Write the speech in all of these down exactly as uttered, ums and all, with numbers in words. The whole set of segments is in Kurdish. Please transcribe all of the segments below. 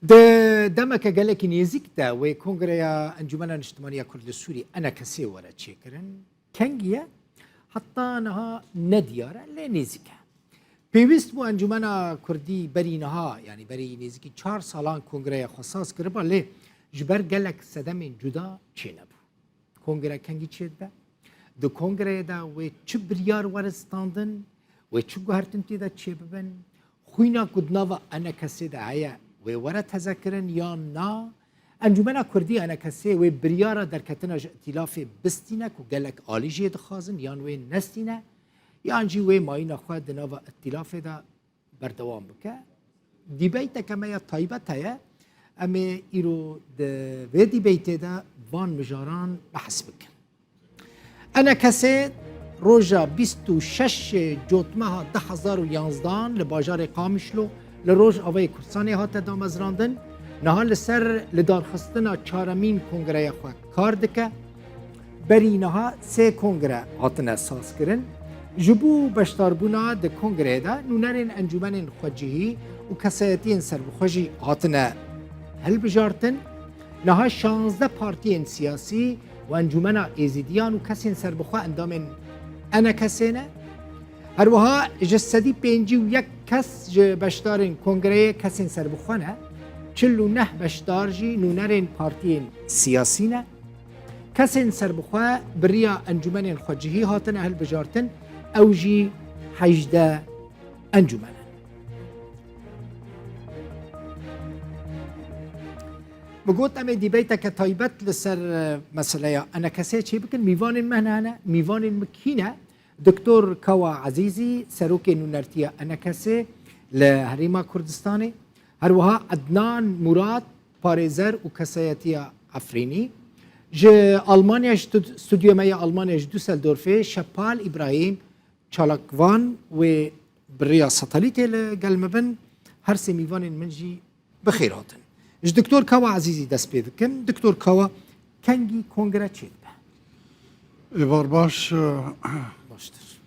Di demeke gelekî nêzîk de wê Kongreya Encûmena Niştimaniya Kurd li Sûrî, ENKS'ê, were çêkirin. Kengî ye? Heta niha nediyar e, lê nêzîk e. Pêwîst bû Encûmena Kurdî berî niha, yanî berî nêzîkî çar salan kongreya xwe saz kiriba, lê ji ber gelek sedemên cuda çênebû. Kongre kengî çêdibe? Di kongreyê de wê çi biryar were standin, wê çi guhertin tê de çêbibin, xwîna ku di nava ENKS'ê de heye, wê were tezekirin yan na? Encûmena Kurdî, ENKS'ê, wê biryara derketina ji îtîlafê bistîne ku gelek alî jê dixwazin, yan wê nestîne, yan jî wê mayîna xwe di nava îtîlafê de berdewam bike. Dîbeyteke me ya taybet heye. Em ê îro di vê dîbeytê de van mijaran behs bikin. ENKS'ê roja bîst û şeş Cotmeha du hezar û yanzdehan li bajarê Qamişlo li Rojavayê Kurdistanê hate damezrandin. Niha li ser lidarxistina çaremîn kongreya xwe kar dike. Berî niha sê kongre hatine sazkirin. Ji bo beşdarbûna di kongreyê de nûnerên encûmenên xwecihî û kesayetiyên serbixwe jî hatine hilbijartin. Niha şazdeh partiyên siyasî û Encûmena Êzîdiyan û kesên serbixwe endamên ENKS'ê ne. Her wiha ji sedî pêncî û yek kes ji beşdarên kongreyê kesên serbixwe ne. Çil û neh beşdar jî nûnerên partiyên siyasî ne. Kesên serbixwe bi riya encûmenên xwecihî hatine hilbijartin, ew jî hejdeh encûmen in. Min got, em ê dîbeyteke taybet li ser, e, meseleya ENKS'ê çêbikin. Mîvanên me hene, mîvanên min kî ne? Doktor Kawa Ezîzî, serokê nûnertiya ENKS'ê li Herêma Kurdistanê, her wiha Ednan Murat, parêzer û kesayetiya Efrînî. Ji Almanya, ji stud-, studyoya me ya Almanya, ji Düsseldorfê, Şepal Îbrahîm, çalakvan wê bi rêya satelîtê li gel me bin. Her sê mîvanên min jî bi xêr hatin. Ji Doktor Kawa Ezîzî dest pê dikim. Doktor Kawa, kengî kongre çêdibe? Êvar baş, e, Baştir.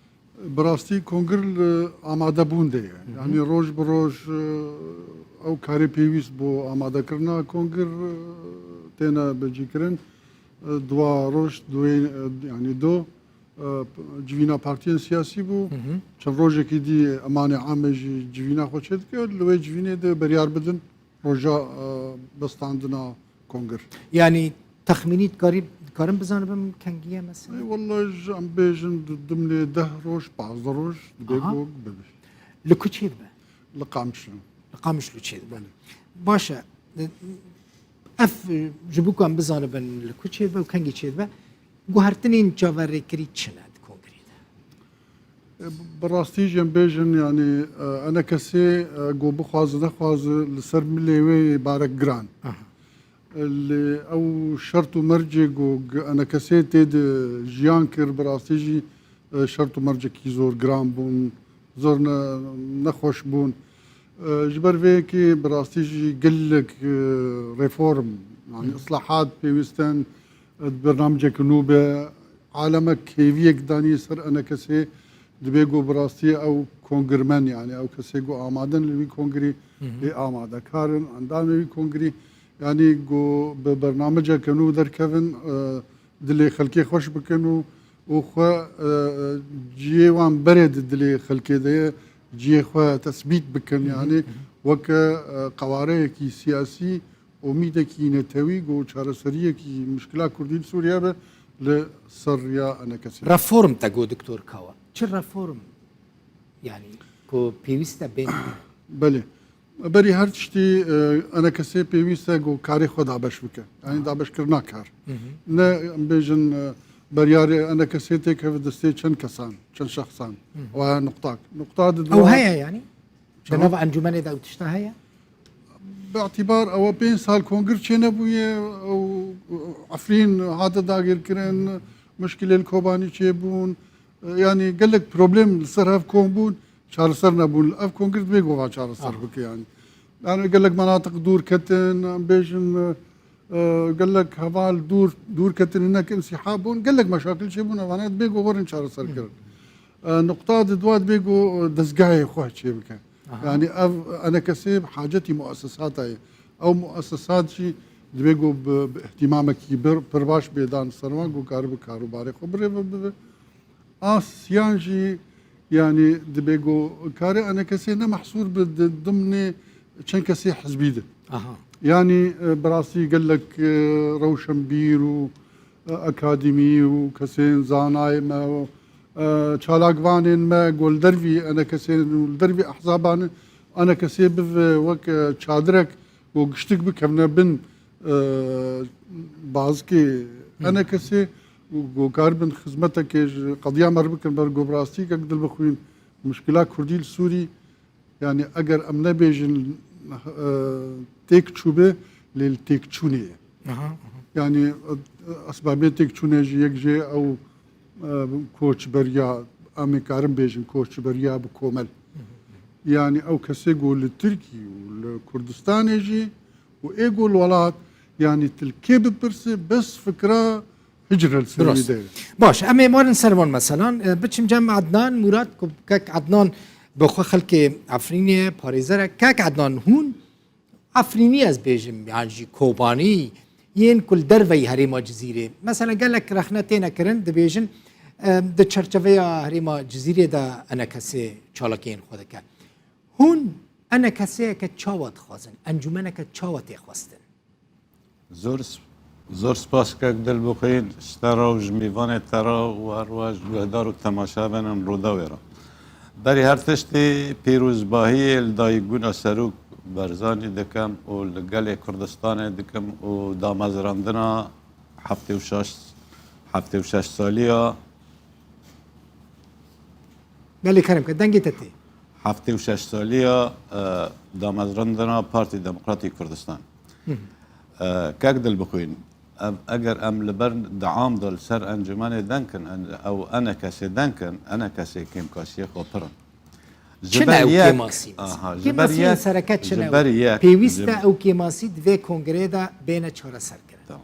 Bi rastî kongir li amadebûn de ye. Hı hı. Yanî roj bi roj, e, ew karê pêwîst bo amadekirina kongir, e, têne becîkirin. E, dua roj, duê, e, yanî do, e, civîna partiyên siyasî bû. Hı hı. Çend rojekî dî emanê amê jî civîna xwe çêdike. Li wê civînê de beryar bidin roja, e, bistandina kongir. Yanî texmînî dikarî, dikarim bizanibim kengî ye mesela? Ê, wele ji em bêjin di dimlê deh roj, pazdeh roj dibe. Aha. Ku bibe. Li ku çêdibe? Li Qamişlo. Li Qamişlo çêdibe. Belê. Baş e. Ev, e, ji bo ku em bizanibin li ku çêdibe û kengî çêdibe, guhertinên çaverêkirî çi ne di kongrê de? E, bi rastî jî em bêjin, yanî, e, ENKS'ê, e, ku bixwaze nexwaze li ser milê wê yê barek giran. Aha. E, lê ew şert û mercê ku ENKS'ê tê de jiyan kir, bi rastî jî, e, şert û mercekî zor giran bûn, zor ne-, nexweş bûn. E, ji ber vê yekê bi rastî jî gelek, e, reform, yanî, hı, islahat pêwîst in, e, bernameceke nû be, aleme kêviyek danî ser ENKS'ê, dibê ku bi rastî ew kongirmen, yanî ew kesê ku amade in li wî kongirî, hı hı, ê amadekar in, endamê wî kongirî, yanî ku bi bernameceke nû derkevin, e, dilê xelkê xweş bikin û, û xwe, e, e, cihê wan berê di dilê xelkê de ye, cihê xwe tesbît bikin, hı hı, yanî, hı hı, weke, e, qewareyekî siyasî, umîdekî netewî ku çareseriyekî mişkila Kurdî li Sûriye be li ser riya ENKS'ê. Reform te got, Doktor Kawa. Çi reform? Yanî ku pêwîst e bên? Belê. Berî her tiştî, e, ENKS'ê pêwîst e ku karê xwe dabeş bike. Yanî, aha, dabeşkirina kar. Hı hı. Ne, em bêjin, e, beryarê ENKS'ê têkeve destê çend kesan, çend şexsan. Hı hı. Ew heye nuqtak. Nuqta di ew duwa heye yanî? Çawa? Di nava encûmenê de ew tişta heye? Bi îtîbar ew pênc sal kongir çênebûye, ew, Efrîn hate dagirkirin, mişkilê li Kobanî çêbûn, yanî gelek problem li ser hev kom bûn, çareser nebûn. Ev kongir divê gova çareser, aha, bike yanî. Yanî gelek menatiq dûr ketin, em bêjin, e, gelek heval dûr, dûr ketin, hinek insîhab bûn, gelek meşakil çêbûn, evane divê ku werin çareserkirin. Hı. E, nuqta di dua divê ku dezgehê xwe çê bike. Aha. Yanî ev ENKS'ê hacetî muessesata ye. Ew muesesat jî divê ku bi, bi îhtîmamekî bir, pir baş bê dan ser wan ku karibe karûbarê xwe birêve bibe. A siyan jî, yanî, dibê ku karê enekesê ne mehsûr bi di dimnê çend kesê hizbî de. Aha. Yanî, e, bi rastî gelek, e, rewşenbîr û, e, akademî û kesên zanayê me û, e, çalakvanên me ku li dervî enekesê û li dervî ehzaban enekesê bive wek, e, çadirek ku giştik bikevne bin, e, bazikê Hı. enekesê û ku karibin xizmetekê ji qediya me re bikin, ber ku bi rastî kek dil bixwîn muşkila Kurdî li Sûrî, yanî eger em nebêjin, e, têk çûbe, lê li têkçûnê ye. Aha, aha. Yanî, e, esbabê têkçûnê jî yek jê ew, e, koçberiya, em ê karin bêjin koçberiya bi komel. Hı hı. Yanî ew kesê ku li Tirkî û li Kurdistanê jî û ê ku li welat, yanî tu li kê bipirse, bes fikra hicr li ser wî Durast. de ye. Baş, em ê warin ser van meselan. E, biçim cem Adnan Murat, ku kek Adnan bi xwe xelkê Efrînê ye, parêzer e. Kek Adnan, hûn Efrînî ez bêjim, yan jî Kobanî, yên ku li derveyî herêma Cizîrê. Mesela gelek rexne têne kirin, dibêjin, e, di çerçeveya herêma Cizîrê de enekesê çalakiyên xwe dike. Hûn enekeseyeke çawa dixwazin? Encûmeneke çawa tê xwestin? Zor, zor spas kek Dilbixwîn, ji te re û ji mêvanê te re û her wiha ji guhdar û temaşevanên Rûdawê re. Berî her tiştî pîrozbahiyê li dayikbûna Serok Barzanî dikim û li gelê Kurdistanê dikim û damezrandina heftê û şeş, heftê û şeş saliya Belê kerem ke, dengê te tê. Heftê û şeş saliya, e, damezrandina Partî Demokratîk Kurdistan. Hı hı. E, kek Dilbixwîn, ev, eger em li ber di am de li ser encûmenê deng kin, en-, ew enekesê deng kin, enekesê kêmkasiyê xwe pir in. Ji Çi ber ne ew yek, kêmasî mesela? Aha, ji ber Kêmasiyên yek, sereke çi ji ne? ber yek, Pêwîst ji e ew kêmasî di vê kongreyê de bêne çareserkirin. Tamam.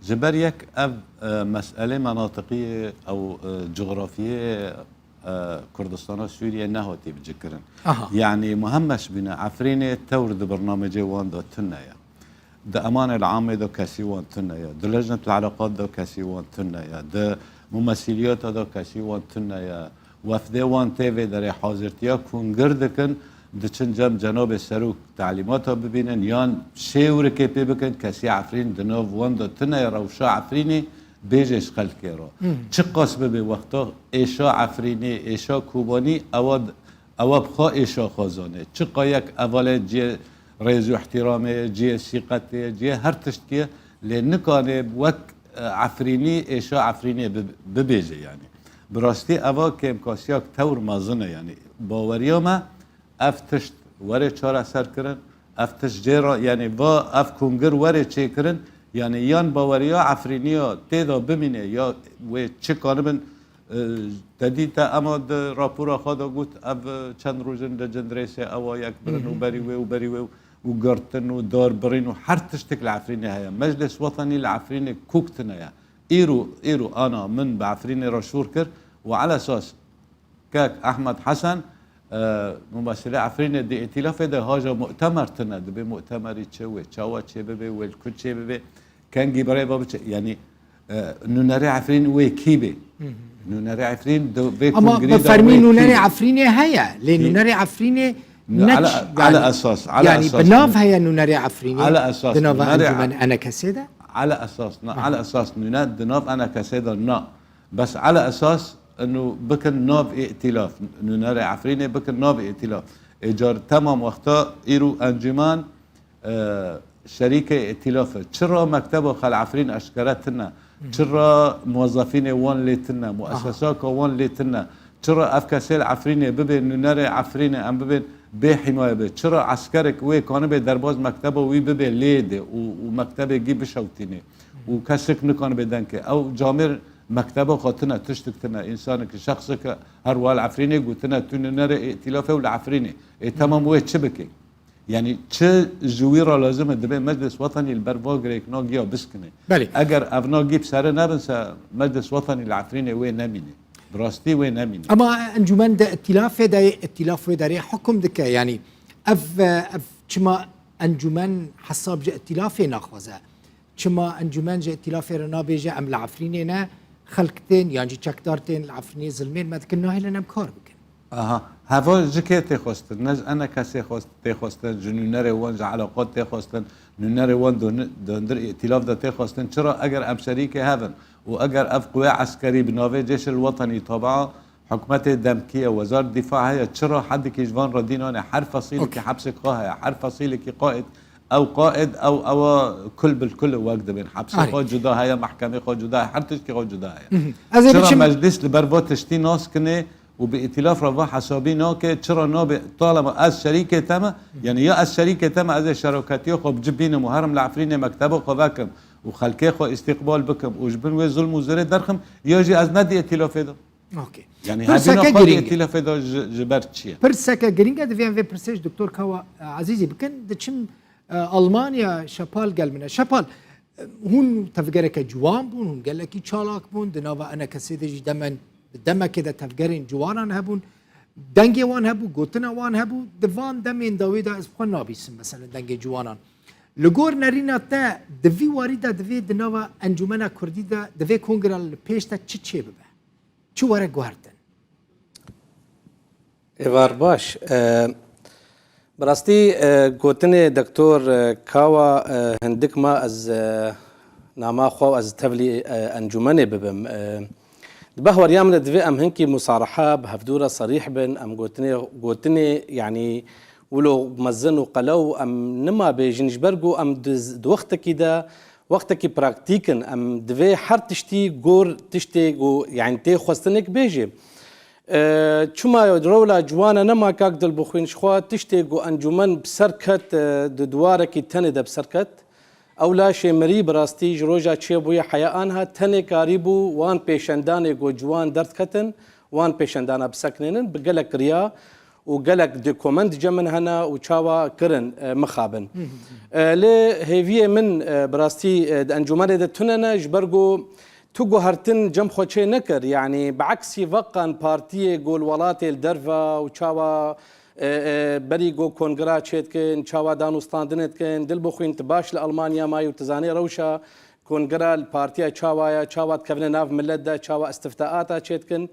Ji ber yek ev, e, meselê menatiqiyê ew, e, cografiyê, e, Kurdistana Sûriyê nehatiye bicikirin. Aha. Yanî muhemmeş bîne Efrînê tewr di birnamecê wan de tune ye. Di emanê li amê de kesî wan tune ye. Di lejnet li eleqat de kesî wan tune ye. Di mumesiliyata de kesî wan tune ye. Wefdê wan tê vê derê hazirtiya kongir dikin, diçin cem cenabê serok talîmata bibînin, yan şêwirikê pê bikin, kesî Efrîn di nav wan de tune ye, rewşa Efrînê bêje ji xelkê re. Hı. Çiqas bibe wexta êşa Efrînê, êşa Kobanî, ewa, ewa bi xwe êşa xwe zane. Çiqa yek evalê cihê rêz û ihtiramê, cihê sîqetê, cihê her tiştkê, lê nikane wek, e, Efrînî, êşa Efrînê bi-, bibêje yanî. Bi rastî eva kêmkasiyak tewr mezin e yanî. Baweriya me ev tişt were çareserkirin, ev tişt jê re, yanî va ev kongir were çêkirin, yanî yan baweriya Efrîniya tê de bimîne ya wê çi kanibin, e, te dî te ema di rapora xwe de got, ev çend roj in li Cindirêsê ewa yek birin û Hı hı. berî wê û berî wê û girtin û darbirîn û her tiştek li Efrînê heye. Meclis Wetanî li Efrînê kok tune ye. Îro, îro ana min bi Efrînê re şûr kir û elesas kek Ehmed Hesen, e, mumesilê Efrînê di îtîlafê de haja mu'temer tune, dibê mu'temerî çi wê, çawa çê bibe, wê li ku çê bibe, kengî birêva biçe. Yanî, e, nûnerê Efrîn wê kî bê? Hı hı. Nûnerê Efrîn di vê Ama kongirî bi de fermî wê kî nûnerê bê? Efrînê heye, lê Kî? nûnerê Efrînê Nû-, neç, ele, yanî, ele esas, ele yanî esas bi nav nû-, heye nûnerê Efrînê ele esas di nava nûnerê encûmen E-, enekesê de? Ele esas, na, Aha. ele esas nûne di nav enekesê de na. Bes ele esas inu bikin nav îtîlaf, nûnerê Efrînê bikin nav îtîlaf. Ê car temam wexta îro encûmen, e, şerîkê îtîlaf e. Çira mekteba xwe li Efrîn eşkere tune? Hı hı. Çira muwezefînê wan lê tune? Aha. Muesesaka wan lê tune? Çira ev kesê li Efrînê bibe nûnerê Efrînê, em bibên bê hîmaye be? Çira eskerek wê kanibe derbaz mekteba wî bibe lê de û, û mektebê gî bişewtîne û kesek nikanibe deng ke? Ew camêr mekteba xwe tune, tiştik tune, însanek, şexsek her wiha li Efrînê gotine, tu nûnerê îtîlafê û li Efrînê. Ê, temam wê çi bike? Yanî çi ji wî re lazim e? Dibê Meclis Wetanî li ber va girêkna giya biskine. Belê. Eger ev na gî bi serê nebin se, Meclis Wetanî li Efrînê wê nemîne. Bi rastî wê nemîne. Ama encûmen di îtîlafê de, îtîlaf wê derê hukm dike. Yanî ev, ev çima encûmen hesab ji îtîlafê naxwaze. Çima encûmen ji îtîlafê re nabêje, em li Efrînê ne, xelk tên yan jî çekdar tên li Efrînê zilmên me dikin, nahêlin em kar bikin. Aha. Heva ji kê tê xwestin? Ne ji ENKSê xwest-, tê xwestin, ji nûnerê wan, ji elaqat tê xwestin, nûnerê wan don-, dondir îtîlaf de tê xwestin. Çira eger em şerîkê hev in û eger ev quwê eskerî bi navê Cêşil Wetenî tabaa hikûmetê demkî ye, wezareta dîfa heye, çira hedekî ji van re dî nane? Her fesîlekî Okey. hepsê xwe heye, her fesîlekî qaîd, ew qaîd, ew, ewa kul bil kul wek dibên. Hepsê Arê. xwe cuda heye, mehkemê xwe cuda heye, her tiştî xwe cuda heye. Mhm. Ez ê Çira biçim meclis li ber va tiştî nas kinê û bi îtîlaf re va hesabî nake, çira nabe, talema ez şerîkê te me, yani ya ez şerîkê te me, ez ê şeraketiya xwe bi cî bînim û herim li Efrînê mekteba xwe vekim û xelkê xwe îstîqbal bikim û ji bin wê zulm û zirê derxim, ya jî ez ne di îtîlafê de. Okey. Yani Pirseke hebîna xwe di girîng e. îtîlafê de ji, ji ber çi ye? Pirseke girîng e, divê em vê pirsê ji Doktor Kawa, e, Ezîzî bikin. Diçim, e, Almanya, Şepal gel min e. Şepal, e, hûn tevgereke ciwan bûn, hûn gelekî çalak bûn, di nava ENKSê de jî demen, demekê de tevgerên ciwanan hebûn, dengê wan hebû, gotina wan hebû, di van demên dawî de ez bi xwe nabîsim, mesela dengê ciwanan. Li gor nerîna te, di vî warî de divê di nava Encûmena Kurdî de, divê kongra li pêş de çi çêbibe? Çi were guhertin? Êvar baş. E, bi rastî, e, gotinê Doktor, e, Kawa, e, hindik ma ez, e, nama xwe û ez tevlî, e, encûmenê bibim. E, di behweriya min de divê em hinkî musaraha bi hevdû re serîh bin, em gotinê, gotinê, yanî wilo mezin û qelew em nima bêjin, ji ber ku em di, di wextekî de, wextekî praktîk in, em divê her tiştî gor tiştê ku, yanî tê xwestinek bêjê. E, çima rewla ciwana nema kak Dilbixwîn, ji xwe tiştê ku encûmen bi ser ket, e, di duwarekî tenê de bi ser ket. Ew laşê mirî bi rastî ji roja çêbûyê heya anha tenê karîbû wan pêşendanê ku ciwan derdiketin, wan pêşendana biseknênin, bi gelek riya û gelek dokument cem min hene û çawa kirin, e, mixabin. Hı hı. E, lê hêviyê min, e, bi rastî, e, di encûmenê de tune ne, ji ber ku tu guhertin cem xwe çê nekir. Yanî bi eksî veqan partiyê ku li welatê li derve û çawa, e, e, berî ku kongra çêdikin, çawa danûstandinê dikin, Dilbixwîn tu baş li Almanya mayî û tu zanî rewşa kongra li partiya çawa ye, çawa dikevine nav milet de, çawa istiftaata çêdikin.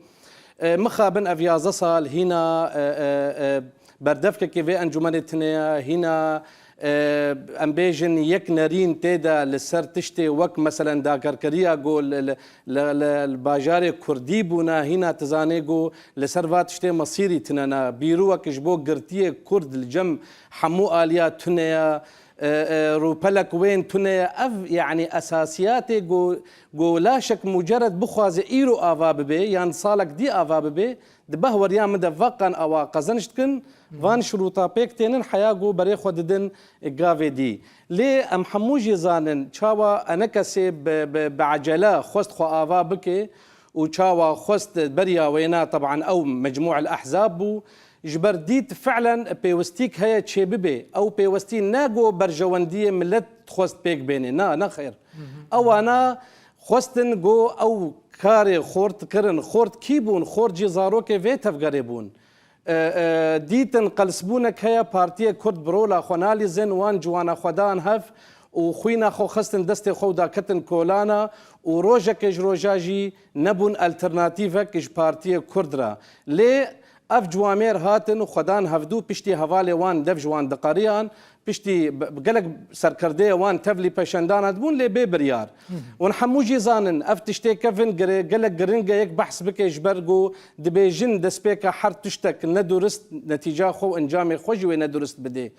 E, mixabin ev yazdeh sal hîna, e, e, e, berdevkekê vê encûmenê tune ye, hîna, e, em bêjin yek nerîn tê de li ser tiştê wek meselen dagerkeriya ku li, li, li, li, li bajarê Kurdî bûne, hîna tu zanê ku li ser va tiştê mesîrî tune ne. Bîrûwek ji bo girtiyê Kurd li cem hemû aliya tune ye. E, e, rûpelek wên tune ye. Ev, yanî esasiyatê ku, ku laşek mucerred bixwaze îro ava bibe, yan salek dî ava bibe, di behweriya min de veqan awa qezenc dikin, van şirûta pêk tênin, heya ku berê xwe didin gavê dî. Lê em hemû jî zanin, çawa ENKSê bi, bi, bi ecele xwest xwe ava bike û çawa xwest beriya wêna, teban ew Mecmû el Ehzab bû, ji ber dît fi'len pêwistîk heye çêbibe. Ew pêwistî ne ku berjewendiyê milet xwest pêk bêne. Na, nexêr. Hı hı. Ewana xwestin ku ew karê xort kirin. Xort kî bûn? Xort jî zarokê vê tevgerê bûn. E, e, dîtin qelsbûnek heye, partiyê Kurd bi rola xwe nalîzin, wan ciwana xwe dan hev û xwîna xwe xistin destê xwe û daketin kolana û rojekê ji roja jî nebûn alternatîvek ji partiyê Kurd re. Lê ev ciwamêr hatin û xwe dan hevdû, piştî hevalê wan dev ji wan diqeriyan, piştî bi, bi gelek serkerdeyê wan tevlî pêşendana dibûn, lê bê biryar. Hı hı. Hûn hemû jî zanin, ev tiştê kevin gire-, gelek giring e, yek behs bike, ji ber ku dibêjin destpêka her tiştek nedurist, netîca xwe û encamê xwe jî wê nedurist bidê.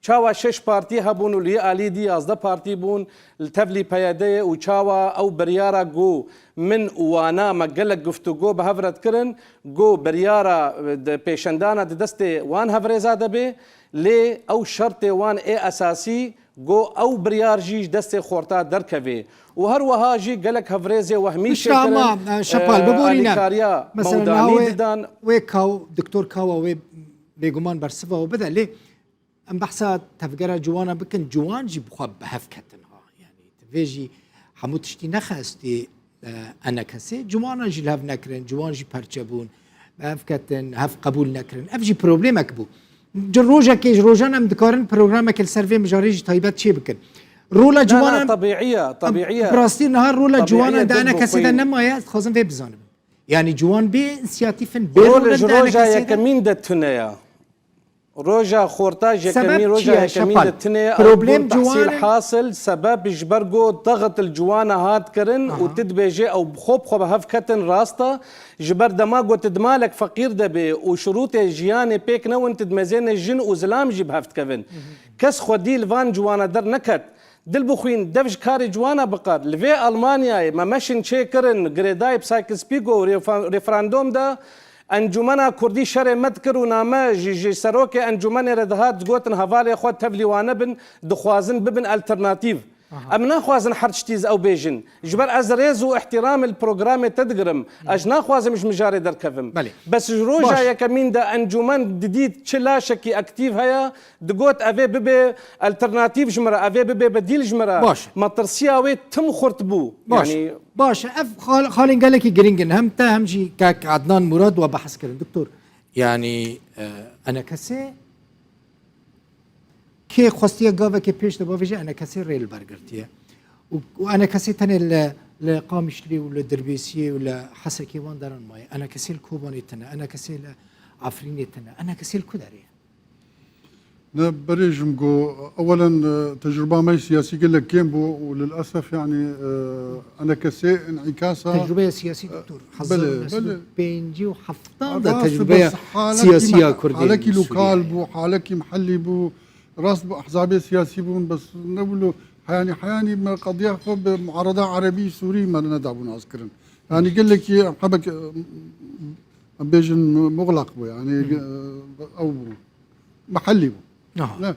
Çawa şeş partî hebûn û li yê alî dî yazdeh partî bûn, li tevlî PYD'ê û çawa ew biryara ku min û wana me gelek guftûgo bi hev re dikirin, ku biryara, e, di pêşendana di destê wan hevrêza de bê, lê ew şertê wan ê esasî, ku ew biryar jî ji destê xorta derkevê. Û her wiha jî gelek hevrêzê wehmî Piştre çêkirin, ama, e, Şepal, e, biborîne. alîkariya Mesela, Mewdanî niha wê, didan. wê Kaw-, Doktor Kawa wê bêguman bersiva we bide, lê em behsa tevgera ciwana bikin, ciwan jî bi xwe bi hev ketin ha. Yanî, tu vê jî hemû tiştî nexestî, e, ENKSê. Ciwanan jî li hev nekirin, ciwan jî perçe bûn, bi hev ketin, hev qebûl nekirin. Ev jî problemek bû. Ji rojekê, ji rojan em dikarin programekê li ser vê mijarê jî taybet çê bikin. Rola Na, na, ciwanan, tebîî ye, tebîî ye. Bi rastî niha rola Tebîî ciwanan ye, di dil bi enekesê de xwîn. Nemaye, ez dixwazim vê bizanim. Yani ciwan bê însiyatîf in, bê Rol rol in ji di roja enekesê de. Yekemîn de tune ye. Roja xorta ji yekemîn, Sebeb roja çi ye, yekemîn Şepal? De tune ye. Problem Ew bûn tehsîl ciwan in. Hasil, sebeb ji ber ku daxit li ciwana hat kirin Aha. Û tu dibêjê ew bi xwe bi xwe bi hev ketin, rast e. Ji ber dema ku tu di malek feqîr de bê û şirûtê jiyanê pêk newin, tu dimezêne jin û zilam jî bi hev dikevin. Kes xwedî li van ciwana derneket. Dil bixwîn, dev ji karê ciwana biqer. Li vê Almanyayê me meşin çêkirin, girêdayî bi Sykes-Picot û refa-, referandom de Encûmena Kurdî şerê me dikir û name ji, ji serokê encûmenê re dihat, digotin hevalê xwe tevlî wane bin, dixwazin bibin alternatîf. Aha. Em naxwazin her tiştî ez ew bêjin. Ji ber ez rêz û îhtîramê li programê te digirim. Ez naxwazim ji mijarê derkevim. Belê. Bes ji roja Baş. Yekemîn de encûmen didît çi laşekî aktîf heye, digot, "Evê bibe alternatîf ji min re, evê bibe bedîl ji min re." Baş. Metirsiya wê tim xurt bû. Baş. Yani Baş. Ev xal-, xalên gelekî giring in. Hem te hem jî kak Adnan Murad we behs kirin. Doktor, yani, e, enekesê kê xwestiye gavekê pêş de bavêje, enekesê rê li ber girtiye. Û, û enekesê tenê li, li Qamişlî û li Dirbêsiyê û li Hesekê wan deran maye. Enekesê li Kobanê tine, enekesê li Efrînê tine, enekesê li ku derê ye? Ne, berê jim got, ewelen, e, tecrüba me siyasî gelek kêm bû û lilesef, yani, e, enekesê înîkasa Tecrübeya siyasî, e, doktor. Belê, belê. Hezar û neh sed û pêncî û heft de Rast, tecrübeya bes halekî siyasî ya me-, Kurdê halekî lokal Sûriyeyê. Bû, halekî mihellî bû, rast bû, ehzabê siyasî bûn, bes ne wilo, heyanî, heyanî me qediya xwe bi muarada erebî sûrî me nedabû nas kirin. Yani gelekî em hebek, e, em bêjin muxlaq bû, yani, Hı. e, ew bû. Mihellî bû. Aha. Ne?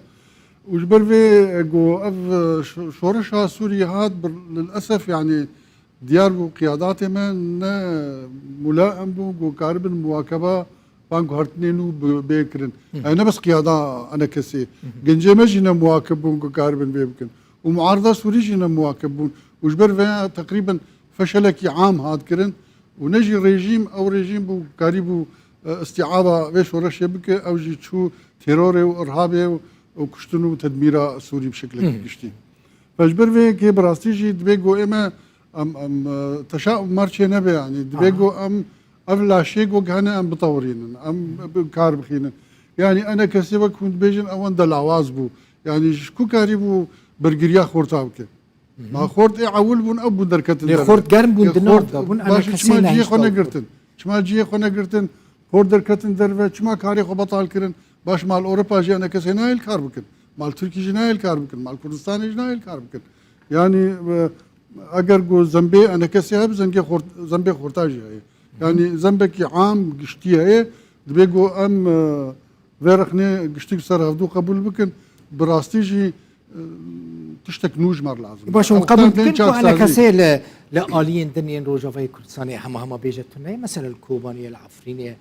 Û ji ber vê, e, ku ev, e, şo-, şoreşa Sûriyê hat, bir, lilesef, yani, diyar bû qiyadatê me ne mulaim bûn ku karibin muwakeba van guhertinê nû bi-, bê kirin. Hı. Yani, ne bes qiyada enekesê. Hı hı. Gencê me jî ne muwakib bûn ku karibin vê bikin. Û muarda Sûrî jî ne muwakib bûn. Û ji ber vê teqrîben feşelekî am hat kirin. Û ne jî rejîm, ew rejîm bû, karîbû, e, îstîaba vê şoreşê bike, ew jî çû terorê û irhabê û, û kuştin û tedmîra Sûrî bi şeklekî Hı hı. giştî. Ji ber vê yekê bi rastî jî dibê ku ême em, em, e, teşa û merçê nebe, yanî dibê Aha. ku em ev laşê ku hene em bitewirînin, em bi kar bixînin. Yanî enekesê wek hûn dibêjin ewan delawaz bû. Yanî ji ku karîbû bergiriya xorta bike? Hı hı. Ma xort ê ewil bûn, ew bûn derketin Lê derve. Xort germ bûn, Ê di nav xort, de bûn, baş, enekesê çima cihê xwe nehişta negirtin? Xort. Çima cihê xwe negirtin? Xort derketin derve, çima karê xwe betal kirin? Baş, mal Ewropa jî enekesê nayê li kar bikin. Mal Tirkî jî nayê li kar bikin. Mal Kurdistanê jî nayê li kar bikin. Yani, e, eger ku zembê enekesê hebe, zengê xort, zembê xorta jî heye. Yani zembekî am giştî heye, dibê ku em, e, vê rexnê giştik ser hevdû qebûl bikin. Bi rastî jî, e, tiştek nû ji me re lazim e. Baş, hûn Ew qebûl tên tên dikin ku çaksazî. Enekesê li, li aliyên din yên Rojavayê Kurdistanê hema hema bêje tune ye? Mesela li Kobanê ye, li Efrînê ye,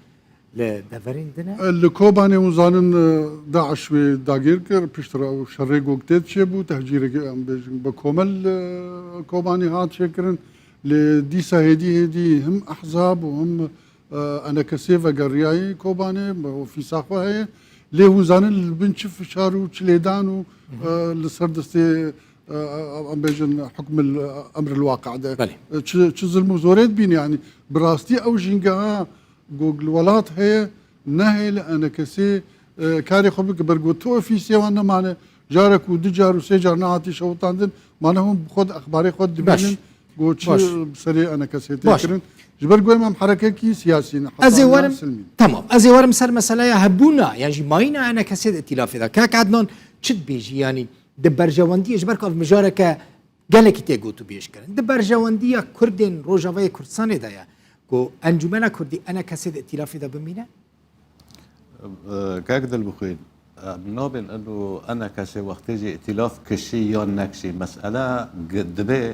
li deverên din e? Li Kobanê hûn zanin, e, DAIŞ wê dagîr kir, piştre ew şerê ku tê çêbû, tehcîrekî em bêjin bi komel, e, Kobanê hat çêkirin. Lê dîsa hêdî hêdî him ehzab û him, e, enekesê vegeriyayî Kobanê, ofîsa xwe heye. Lê hûn zanin li bin çi fişar û çi lêdan û, Hı hı. e, li ser destê, e, em bêjin hukmil emril waqi de. Belê. E, çi, çi zilm û zorê dibîne, yanî bi rastî ew jîngeha ku li welat heye, nehê li enekesê, e, karê xwe bike. Ber ku tu ofîsê wan nemane, carek û du car û sê car nehatî şewitandin, mane hûn bi xwe di exbarê xwe dibînin Baş. ku çi Baş. bi serê enekesê tê Baş. kirin. Ji ber ku em, em herekekî siyasî ne, Ez ê heta werim, silmî. Tamam, ez ê werim ser meseleya hebûna, yan jî mayîna enekesê di îtîlafê de. Kak Adnan, çi dibêjî, yanî di berjewendiyê, ji ber ku ev mijareke gelekî tê gotûbêj kirin. Di berjewendiya Kurdên Rojavayê Kurdistanê de ye ku Encûmena Kurdî enekesê di îtîlafê de bimîne? Kak Dilbixwîn, em nabên eno enekesê wextê jî îtîlaf kişî yan nekişî. Mesele gi-, dibê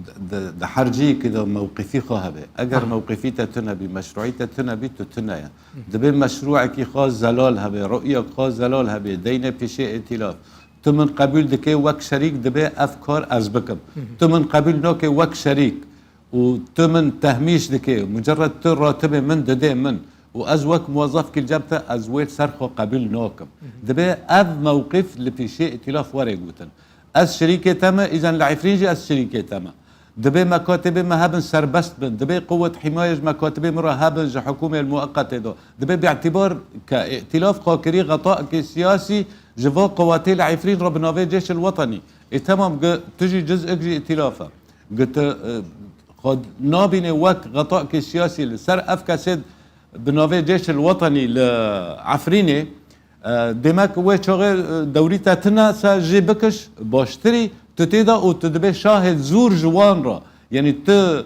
di, di, di her cihekî de mewqifî xwe hebe. Eger Aha. mewqifî te tune bî, meşruî te tune bî, tu tune ye. Hı. Dibê meşruekî xwe zelal hebe, ru'yek xwe zelal hebe, deyne pêşê îtîlaf. Tu min qebûl dike wek şerîk, dibê ev kar ez bikim. Hı hı. Tu min qebûl nake wek şerîk û tu min tehmîş dike, mucerred tu ratibê min didê min û ez wek muwezefkî li cem te ez wê li ser xwe qebûl nakim. Divê ev mewqif li pêşiyê îtîlaf were gotin. Ez şirîkê te me, îzen li Efrîn jî ez şirîkê te me. Divê mekatibê me hebin serbest bin. Divê quwet hîmayê ji mekatibê min re hebin ji hikûmê li mueqetê de. Divê bîtîbar ke îtîlaf xwe kirî xetakê siyasî ji va quwetê li Efrîn re bi navê Cêşil Wetenî. Ê temam gi tu jî ciz'ek ji îtîlaf e. Gi tu, e, xwe nabînê wek xetakê siyasî li ser ev kesê bi navê Cêşil Wetenî li Efrînê, e, demek wê çaxê, e, dewrî te tune se jê bikiş baştirî tu tê de û tu dibê şahê zûr ji wan re. Yanî tu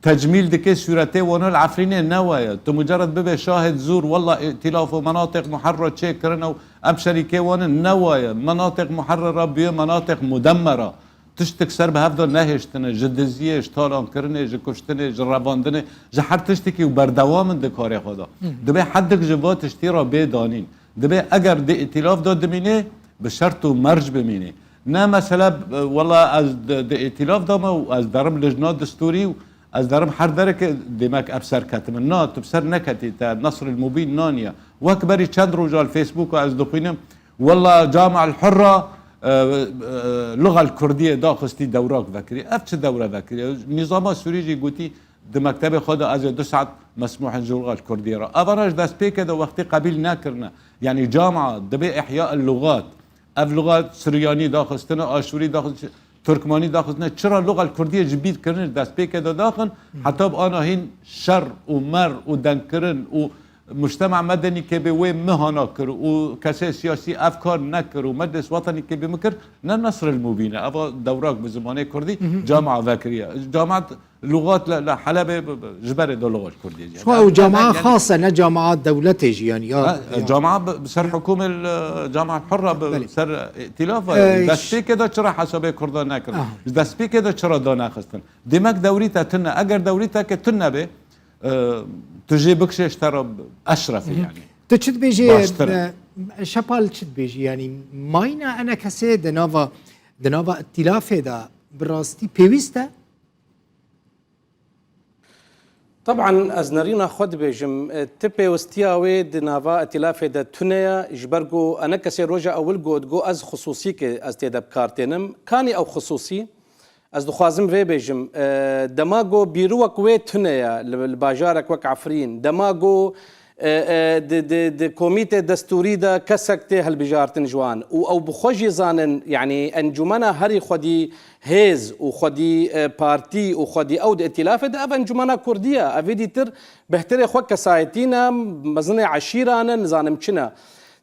tecmîl dikê sûretê wana li Efrînê ne waye. Tu mucerred bibe şahid zûr, wella îtîlaf û menatiq muherra çêkirine û em şerîkê wan in, ne waye. Menatiq muherrera bûye menatiq mudemmera. Tiştik ser bi hev de nehêştine, ji diziyê, ji talankirinê, ji kuştinê, ji revandinê, ji her tiştekî û berdewam in di karê xwe de. Divê hedik ji va tiştî re bê danîn. Divê eger di îtîlaf de dimînê, bi şert û merc bimînê. Ne mesele, e, wela ez di, di îtîlaf de me û ez derim lijna distûrî û ez derim her dereke, demek ev serketim in. Na, tu bi ser neketî, te Nesril Mubîn naniye. Wek berî çend roja li Facebooka ez dixwînim, wela Cami'el Hurra, e, e, luxel Kurdiyê daxistî dewrak vekirî. Ev çi dewre vekirî? Nîzama Sûrî jî gotî, di mektebê xwe de ez ê du saet mesmûh in ji luxel Kurdiyê re. Evana ji destpêkê de wextî qebîl nekirine. Yanî Camia dibê ihya el lugat. Ev lugat Siryanî daxistine, Aşûrî daxistine, Turkmanî daxistine. Çira luxel Kurdiyê ji bîr kirin, ji destpêkê de daxin, heta bi ana hîn şer û mer û dengkirin û mujtema medenî kê bê wê mihana kir û kesê siyasî ev kar nekir û Meclis Wetenî kê bê min kir, ne Nesril Mubîn e. Eva dewrak bi zimanê Kurdî Camia vekiriye. Camia lugat li, li Helebê bi, bi, ji berê de lugat Kurdî. Xwe ew camia xas e, ne camia dewletê jî, yanî ya, Ha, ya. Camia bi, bi ser hikûmê li, Camia Hurra bi Belê. ser îtîlaf e. Ee, Destpêkê de çira hesabê Kurda nekirin? Aha. Ji destpêkê de çira danexistin? Demek dewrî te tune. Eger dewrî te ke tune be, e, tu jê bikişê ji te re eşref e Hı hı. yanî. Tu çi dibêjî, Baştir e. e, Şepal çi dibêjî? Yanî mayîna enekesê di nava, di nava îtîlafê de bi rastî pêwîst e? Teban ez nerîna xwe dibêjim, e, ti pêwistiya wê di nava îtîlafê de tune ye, ji ber ku enekesê roja ewil got, got ez xisûsî ke ez tê de bi kar tênim. Kanî ew xisûsî? Ez dixwazim vê bêjim, e, dema ku bîrûwek wê tune ye li, li bajarek wek Efrîn, dema ku e, e, di, di, di komîtê destûrî de kesek tê hilbijartin ji wan û ew bi xwe jî zanin, yanî encûmena herî xwedî hêz û xwedî, e, partî û xwedî ew di îtîlafê de ev encûmena kurdî ye. Evî dîtir bihtirê xwe kesayetî ne, mezinê eşîra ne, nizanim çi ne.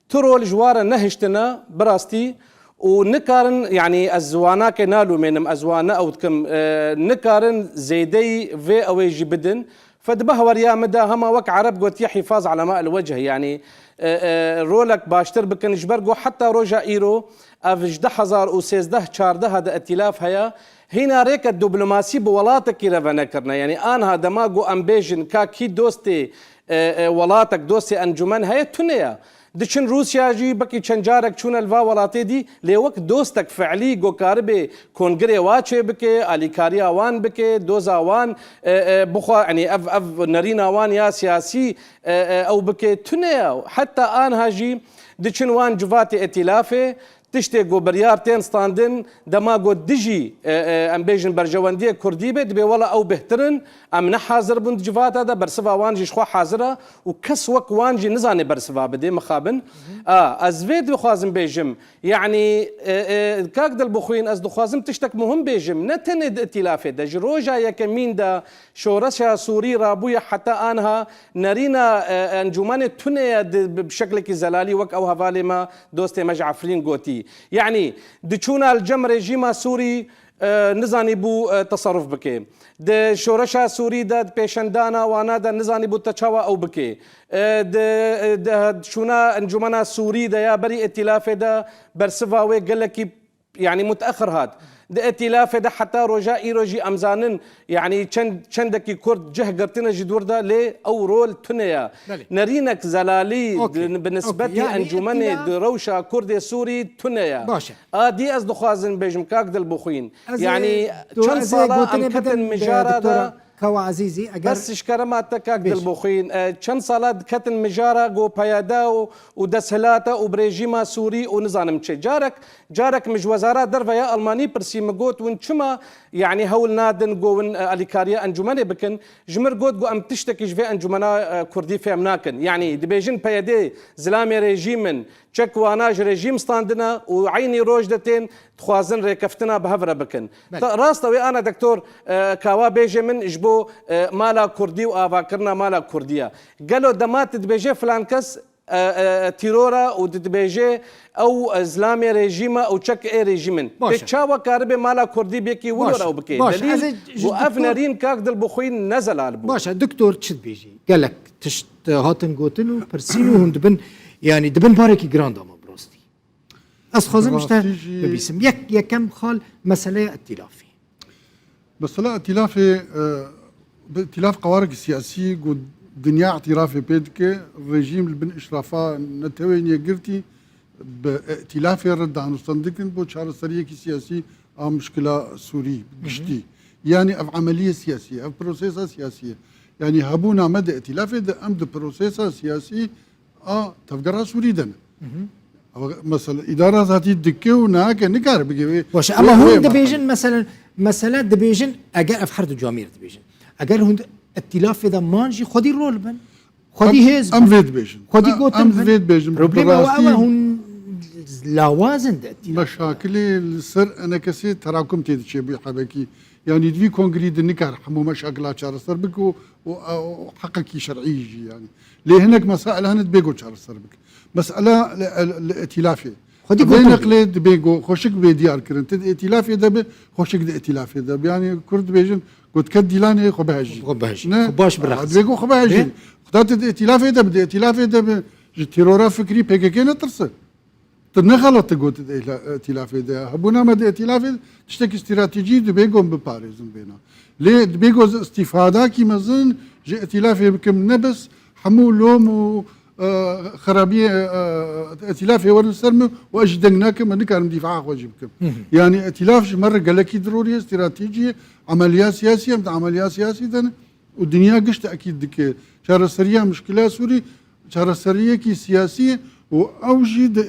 Tu rol ji wan re nehiştine, bi rastî, û nikarin, yanî ez wanakê nalûmênim, ez wan ne ew dikim, e, nikarin zêdeyî vê ewê jî bidin. Fe dibe heweriya min de hema wek Ereb gotiye hîfaz ala ma el wecih, yanî, e, e, rolek baştir bikin, ji ber ku heta roja îro ev ji du hezar û sêzdeh çardeh de îtîlaf heye, hîna rêke diplomasî bi welatekî re venekirine. Yanî anha dema ku em bêjin ka kî dostê, e, e, welatek, dostê encûmen heye, tune ye. Diçin Rûsya jî, bekî çend carek çûne li va welatê dî, lê wek dostek fi'lî ku karibê kongirê wa çêbike, alîkariya wan bike, doza wan, e, e, bixwe, yanî ev, ev nerîna wan ya siyasî, e, e, ew bike, tune ye. Heta anha jî diçin wan civatê îtîlafê, tiştê ku biryar tên standin, dema ku dijî, e, e, em bêjin berjewendiyê kurdî be, dibê wela ew bêhtir in, em ne hazir bûn di civata de, bersiva wan jî ji xwe hazir e û kes wek wan jî nizane bersiva bide, mixabin. A, ez vê dixwazim bêjim, yanî, e, e, kak Dilbixwîn, ez dixwazim tiştek muhim bêjim, ne tenê di îtîlafê de, ji roja yekemîn de şoreşa Sûrî rabûye heta anha nerîna, e, encûmenê tune ye di, bi, bi şeklekî zelalî, wek ew hevalê me, dostê me ji Efrîn gotî. Yanî, di çûna li cem rejîma Sûrî, e, nizanî bû, e, teserruf bike. Di şoreşa Sûrî de, di pêşendana wana de nizanî bû te çawa ew bike. E, di, e, di, di çûna encûmena Sûrî de ya berî îtîlafê de bersiva wê gelekî, yanî, muteexir hat. Di îtîlafê de heta roja îro jî em zanin, yanî, çend, çendekî Kurd cih girtine ji dûr de, lê ew rol tune ye. Belê. Nerînek zelalî Okey. di, bi Okey. nisbetî Yanî encûmenê îtîlaf di rewşa Kurdê Sûrî tune ye. Baş e. A dî ez dixwazim bêjim, kak Dilbixwîn. Ez ê Yanî, do-, çend ez ê sala gotinê em ketin bidim, mijara de, doktora. Tawa Ezîzî, eger Bes ji kerema te kak Dilbixwîn, e, çend sala diketin mijara ku peyede û, û desthilata û bi rejîma Sûrî û nizanim çi. Carek, carek min ji wezara derve ya Almanî pirsî, min got, win çima, yanî hewl nadin ku win, e, alîkariya encûmenê bikin? Ji mir got ku em tiştekî ji vê encûmena, e, Kurdî fêm nakin. Yanî dibêjin peyedê zilamê rejîm in, çek wana ji rejîm standine û eynî roj de tên dixwazin rêkeftina bi hev re bikin. Belê. Ta rast e wê ana doktor, e, kawa bêje min ji bo, e, mala Kurdî û avakirina mala Kurdî ye. Gelo dema tu dibêje filan kes, e, e, tîror e û tu dibêje ew, e, zilamê rejîm e û çek ê rejîm in. Baş e. Tê çawa karibe mala Kurdî bêkî Baş wilor e. ew bike? Baş e. Delîl Ez ê ji û ev doktor nerîn kak Dilbixwîn ne zelal bû. Baş e, doktor çi dibêjî? Gelek tişt, e, hatin gotin û pirsîn û hûn dibin, yanî dibin barekî giran de me bi rastî. Ez xwazim ji te Rastî jî bibîsim. Yek, yekem xal meseleya îtîlafê. Mesela îtîlafê, e, bi îtîlaf qewarekî siyasî ku dinya îtîrafê pê dike, rejîm li bin îşrafa neteweyên yekgirtî bi îtîlafê re danûstend dikin bo çareseriyekî siyasî a muşkila Sûrî Hı hı. giştî. Yanî ev emeliye siyasî ye, ev prosesa siyasî ye. Yanî hebûna me di îtîlafê de em di prosesa siyasî a tevgera Sûrî de ne. Hı hı. Ama mesela îdara zatî dike û nake nikare bike wê. Baş e, wê, ama wê hûn dibêjin, merhale. Meselen, mesele dibêjin, eger ev her du camêr dibêjin. Eger hûn di îtîlafê de man jî xwedî rol bin. Xwedî Em, hêz em bin. vê dibêjin. Xwedî Em, gotin em bin. vê dibêjin. Problema Bi we ew e rastî hûn lawaz in di îtîlafê de. Meşakilê li ser enekesê terakum tê diçe bû hebekî. Yanî di vî kongrî de nikar hemû meşakila çareser bike û, û, û heqekî şer'î jî yanî. Lê hinek mesail hene dibê ku çareser bike. Mesela li, li, li îtîlafê. Xwedî Vê gotin. neqlê dibê ku xweşik bê diyar kirin. Ti di îtîlafê de bi, xweşik di îtîlafê de bi. Yanî Kurd dibêjin, ku diket dîlanê xwe bihejî. Xwe bihejî. Ne? Xwe baş birexis. Dibê ku xwe bihejî. Lê? Xweda ti di îtîlafê de bi, di îtîlafê de bi. Ji terora fikrî P K K netirse. Tu ne xelat tu got di îla-, îtîlafê de. Hebûna me di îtîlafê tiştekî stratejî dibê ku em biparêzin vêna. Lê dibê ku ez îstîfadakî mezin ji îtîlafê bikim, ne bes hemû lom û, e, xerabiyê, e, e, îtîlafê werin ser min û ez jî deng nakim, ez nikarim dîfaa xwe jî bikim. Hı hı. Yanî îtîlaf ji me re gelekî dirorî ye, stratejî ye, emeliya siyasî ye, em di emeliya siyasî de ne. û dinya giş tekîd dike. Çareseriya muşkila Sûrî çareseriyekî siyasî ye û ew jî di, e,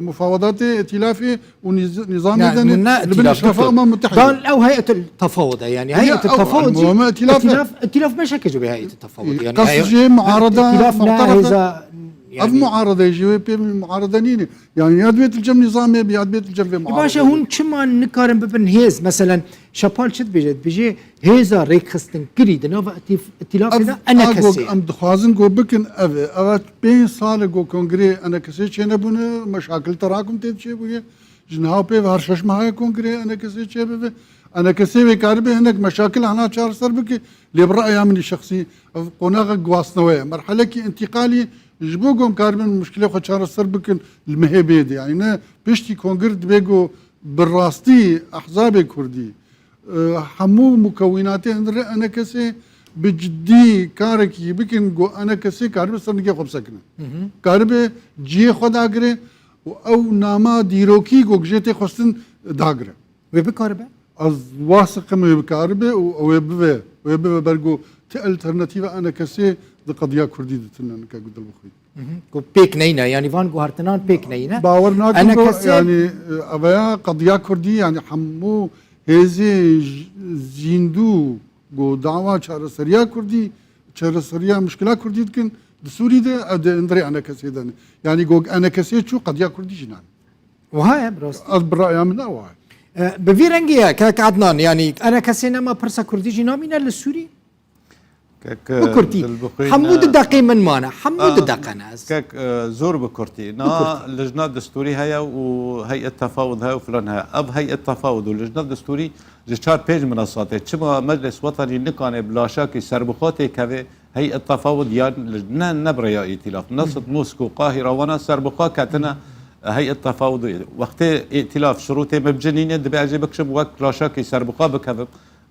mufawedatê îtîlafê û nîz-, nîzamê de ne, ne li bin îtîlaf, eşrafa doktor. Umem Mutehîde. Dan ew heyetul tefawud e, yanî Ya, heyetul ew, tefawud jî, muhim îtîlaf ne. îtîlaf, îtîlaf me şeke ji vê heyetul tefawud, yanî Qas heye-, jê muarada îtîlaf ne mu'terif e. hêza, Ev yanî muarada jî wê pê muarada nîne. Yanî ya dibê tu li cem nîzamê bî, ya dibê tu li cem vê E, baş e, muaredê hûn bî. çima nikarin bibin hêz? Meselen, Şapal çi dibêje? Dibêje hêza rêkxistinkirî di nava îtîf-, îtîlafê Ev de a enekesê go ye. em dixwazin go bikin ev e. Ev e pênc sal e go kongrê enekesê çênebûne, meşakil terakum tê çêbûye. Ji niha pê ve her şeş meha ye kongrê enekesê çêbibe. Enekesê wê karibe hinek meşakil hana çareser bike. Lê bi ra'ya min î şexsî ev qonaxa guhastinewê ye. Merhelekî întîqalî ji bo ku em karibin muşkilê xwe çareser bikin li mehê bê de. Yanî ne piştî kongir dibê ku bi rastî ehzabê kurdî, e, hemû mukewînatê hundirê enekesê bi cidî karekî bikin ku enekesê karibe ser nigê xwe bisekine. Hı hı. Karibe cihê xwe dagire û ew nama dîrokî ku jê tê xwestin dagire. Wê bikaribe? Ez wasiqim wê bikaribe û ew ê bive, wê bive ber ku ti alternatîva enekesê di qediya kurdî de tune nika ku dilbixwîn. Hı hı. Ku pêk neyne, yanî van guhertinan pêk neyne. Bawer nakim ku, Enekesê yanî, e, eveya qediya kurdî, yanî hemû hêzê j-, zîndû ku dawa çareseriya kurdî, çareseriya muşkila kurdî dikin, di Sûrî de, ev di hundirê enekesê de ne. Yanî ku enekesê çû qediya kurdî jî nane. Wiha ye, bi rastî. Ez bi raya min ne wiha ye. E, bi vî rengî ye, kek Adnan, yanî enekesê nema pirsa kurdî jî namîne li Sûrî? Kek, Bi kurtî. Dilbixwîn, Hemû di e, deqê min mane. Hemû di a, deqe ne ez. Kek, e, zor bi kurtî. Bi Niha kurtî. Lijna destûrî heye û heyet tefawud heye û filan heye. Ev heyet tefawud û lijna destûrî ji çar pênc minasatê. Çima Meclis Wetanî nikane bi laşakî serbixwe têkeve, heyet tefawud yan li-, ne, ne bi rêya îtîlaf. Nasıl Mosko, Qahira, wana serbixwe ketine, heyet tefawud. Wextê îtîlaf şirûtê min bicinîne, dibe ez ê bikişim wek laşakî serbixwe bikevim.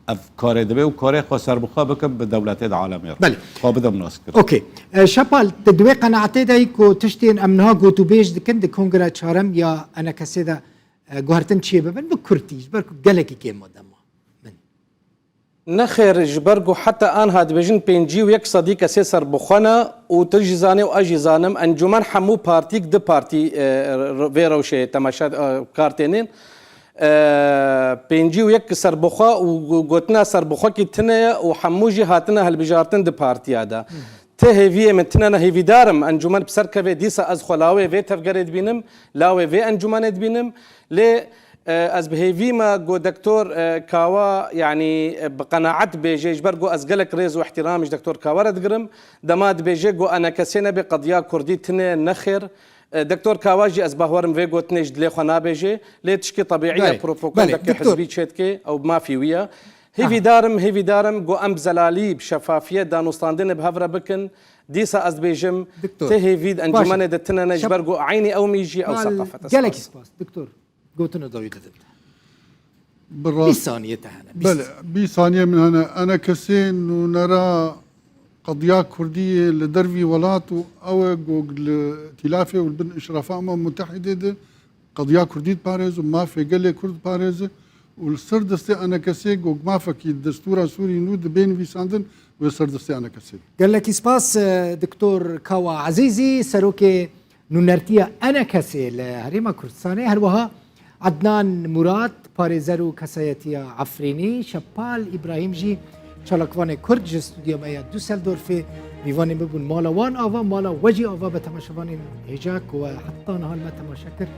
Ev karê dibe û karê xwe serbixwe bikim bi dewletê de alemê re. Belê. Xwe bide nas kir. Okey. E, Şepal, tu di wê qenaetê de yî ku tiştên em niha gotûbêj dikin di Kongreya Çarem ya Enekesê de, e, guhertin çê bibin, bi kurtî, ji ber ku gelekî kêm e dema. Min. Nexêr, ji ber ku heta anha dibêjin pêncî û yek sedî kesê serbixwe ne û tu jî zanî û ez jî zanim, encûmen hemû partîk di partî, e, r-, vê rewşê temaşe, e, kar tênên. E, pêncî û yek serbixwe û go-, gotina serbixwekî tune ye û hemû jî hatine hilbijartin di partiya de. Ti hêviyê min tune ne, hêvîdar im encûmen bi ser keve, dîsa ez xwe lawê vê tevgerê dibînim, lawê vê encûmenê dibînim. Lê, e, ez bi hêvî me ku Doktor, e, Kawa, yanî, e, bi qenaet bêje, ji ber ku ez gelek rêz û ihtiram ji Doktor Kawa re digirim. Dema dibêje ku enekesê nebe qediya kurdî tune, nexêr. E, Doktor Kawa jî ez bawerim vê gotinê ji dilê xwe nabêje. Lê tişkî tebîî ye, Belê, propagandeke belê, Doktor. Hizbî çêdike, ew bi mafî wî ye. Aha. Hêvîdar im, hêvîdar im ku em bi zelalî, bi şefafiyet danûstandinê bi hev re bikin. Dîsa ez dibêjim, Doktor. Ti hêvî di Baş e. encûmenê de tune ne, ji Şep- ber ku eynî ew mî jî ew Mal, seqafet e. Gelekî Spas. Spas, Doktor. Gotina dawî didin. Bi rast- Bîst saniye te hene, bîst. Belê, bîst saniye min hene. Enekesê nûnera qediya kurdî yê li dervî welat û ew e ku li tîlafê û li bin Îşrafa Umem Mutehidê de qediya kurdî diparêz û mafê gelê kurd diparêze û li ser destê enekesê ku mafekî destûra Sûrî nû dibe nivîsandin, wê ser destê enekesê. Gelekî spas, e, Doktor Kawa Ezîzî, serokê nûnertiya enekesê li Herêma Kurdistanê, her wiha Ednan Murad, parêzer û kesayetiya Efrînî, Şepal Îbrahîm jî çalakvanê Kurd ji stûdyoya me ya Düsseldorfê mîvanê me bûn. Mala wan ava, mala we jî ava be temaşevanên hêja ku we heta niha li me temaşe kir.